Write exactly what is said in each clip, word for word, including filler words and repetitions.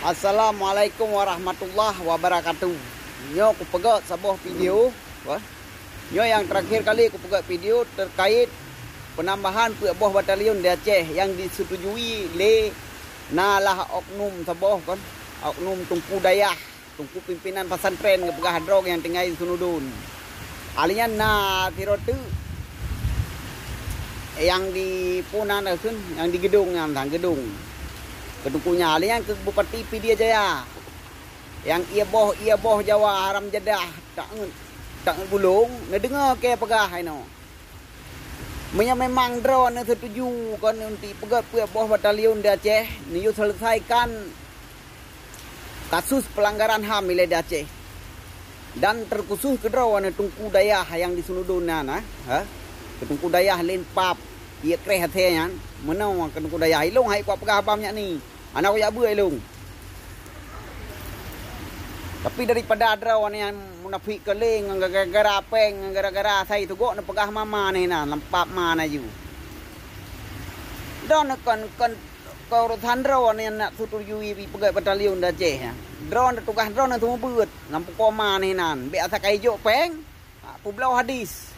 Assalamualaikum warahmatullahi wabarakatuh. Nyoe kupeugét saboh video, wah. Nyoe nyang terakhir kali kupeugét video terkait penambahan peuet boh batalion di Aceh nyang disetujui lé na lah oknum saboh kan, oknum Teungku Dayah, Teungku pimpinan pesantren geupeugah droe nyang tinggai di Sunudon. Ahli nyan na sidroe teuk nyang di puna na kheun, nyang di Geudong nyan, Geudong. Keu Teungku nyan, ahli nyan keu Bupati Pidie Jaya. Nyang ié boh, ié boh Jawa haram jadah, taéut, taéut bulong, neudeungoe keu peugah inoe. Meunyoe memang droeneuh seutuju kon untuk peugét peuet boh batalion di Aceh, neuyue seuleusaikan kasus peulanggaran HAM ilée di Aceh. Dan teurkhusos keu droeneuh Teungku Dayah nyang di Sunudon nyan, ha? Ha? Keu Teungku Dayah lén pap, ié kreh asée nyan, meunoe keu Teungku Dayah. Ilong hai kupeugah haba meunyak ni. Hana kujak beuet ilong. Tapi daripada droeneuh nyang munafék keuléng ngon gara-gara péng, ngon gara-gara asai tugok neupeugah ma-ma neuh inan, lam pap ma neuh aju. Droeneuh kon, kon, kon urosan droeneuh nyang nak sutujui peugét batalion di Aceh nyan. Droeneuh tugaih droeneuh seumeubeuet, lam pukoe ma neuh inan. Bék asai ka ijok péng, ha, peubloe hadis.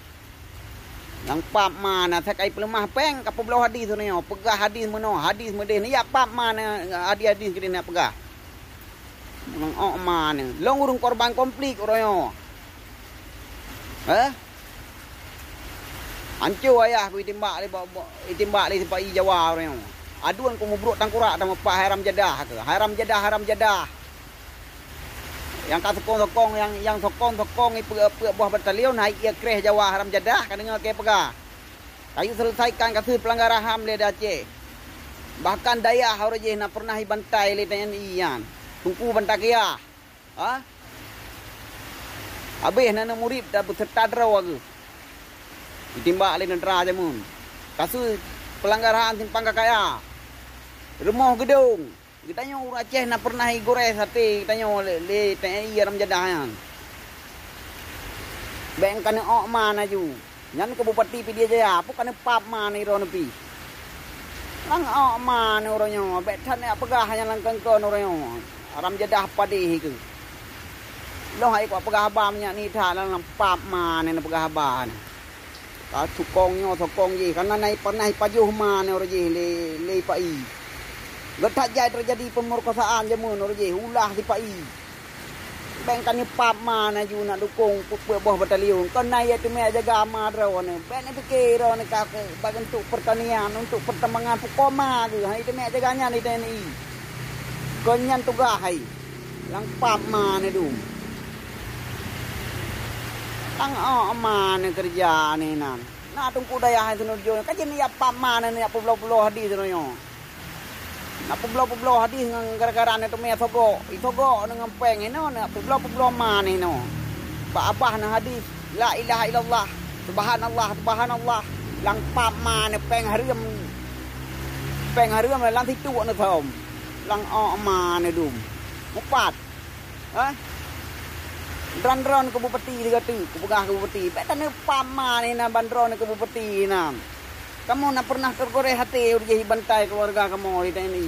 Nyang pap ma neuh asai ka ipeuleumah péng, ka peubloe hadis uroe nyoe. Peugah hadis meunoe, hadis meudeh. Neujak pap ma neuh hadis-hadis keudeh neujak peugah. Nyang ôk ma neuh. Lôn ureuëng korban konflik uroe nyoe. Eh? Anco ayah ku itimbak lé ba-, ba-, itimbak lé sipa-i Jawa uroe nyoe. Aduen ku mubrok tangkurak tameupat haram jadah keu. Haram jadah, haram jadah. Nyang ka sokong-sokong, nyang, nyang sokong-sokong ipeuet-peuet boh batalion hai ié kreh Jawa haram jadah, ka deungoe keu peugah. Kayue seuleusaikan kasus peulanggaran HAM lé di Aceh. Bahkan Dayah uroe jih na pernah ibantai lé TNI nyan. Teungku Bantaqiah. Ha? Habéh na aneuk murit dan beuseurta droe geuh. Itimbak lé neutara jameun. Kasus peulanggaran HAM Simpang Kakaya. Rumoh Geudong. Geutanyoe ureuëng Aceh na pernah igurée saté geutanyoe lé, lé TNI haram jadah nyan. Bék ka neuôk ma neuh aju. Nyan keu Bupati Pidie Jaya, peue ka neupap ma neuh droeneuh pih. Nyang ôk ma neuh uroe nyoe, bék that neupeugah nyang lam kongkon uroe nyoe. Haram jadah padeh keuh. Lôn hai kupeugah haba meunyak ni that lam pap ma neuh neupeugah haba neuh. Ka sokong nyoe sokong jih, kana na pernah ipajoh ma neuh uroe jih lé, lé sipa-i. Geuh that jai teujadi peumeukosan jameun uroe jih, ulah sipa-i. Bék ka neupap ma neuh aju nak dukong peuet-peuet boh batalion. Kon na ié teumé jaga ma droeneuh. Bék neupike droeneuh ka keu bak untuk pertanian, untuk pertambangan pukoe ma geuh. Hai teumé jaga nyan di TNI. Kon nyan tugaih hai. Lam pap ma neuh dum. Nyang ôk ma neuh keureuja neuh inan. Na Teungku Dayah hai Sunudon. Ka jeuet neujak pap ma neuh neujak peubloe-peubloe hadis uroe nyoe. Nak peubloe-peubloe hadis ngon gara-gara neuteumé sogok. Isogok neuh ngon péng inoe, nak peubloe-peubloe ma neuh inoe. Bak babah neuh hadis, "La ilaha illallah, subhanallah, subhanallah." Lam pap ma neuh péng hareuem. Péng hareuem lam situek neuh thom. Nyang ôk ma neuh dum. Mupat. Hah? Droeneuh keu bupati sigoe teuk, kupeugah keu bupati. Bék taneupap ma neuh inan ban droeneuh keu bupati inan. Kamoe na pernah teugurée até uroe jih ibantai keuluwarga kamoe di TNI.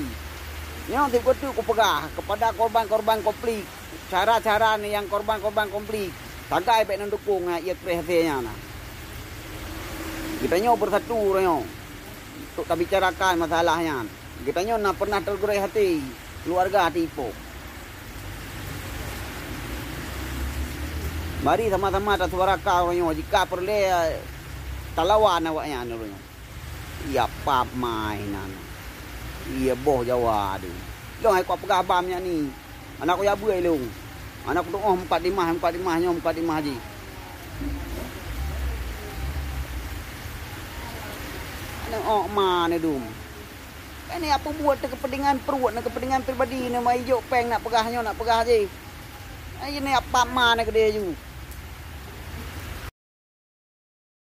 Nyoe sigoe teuk kupeugah keupada korban-korban konflik, cara-cara nyang korban-korban konflik, sagai bék neudukong nyang ié kreh até nyan na. Geutanyoe beusatu uroe nyoe untuk tabicarakan masalah nyan. Geutanyoe na pernah teugurée até keuluwarga até ipo. Mari sama-sama tasuarakan uroe nyoe, jika peureulée talawan awaknyan uroe nyoe. Ié pap ma inan. Ié boh Jawa dum. Lôn hai kupeugah haba meunyak ni. Hana kujak beuet ilong. Hana kutuoh mukadimah, mukadimah nyoe, mukadimah jih. Aneuk ôk ma neuh dum. Kan neujak peubuet teuh keupeuntengan pruet, neuh keupeuntengan pribadi, neuh ma ijok péng nak peugah nyoe, nak peugah jih. Ai neujak pap ma neuh keudeh ju.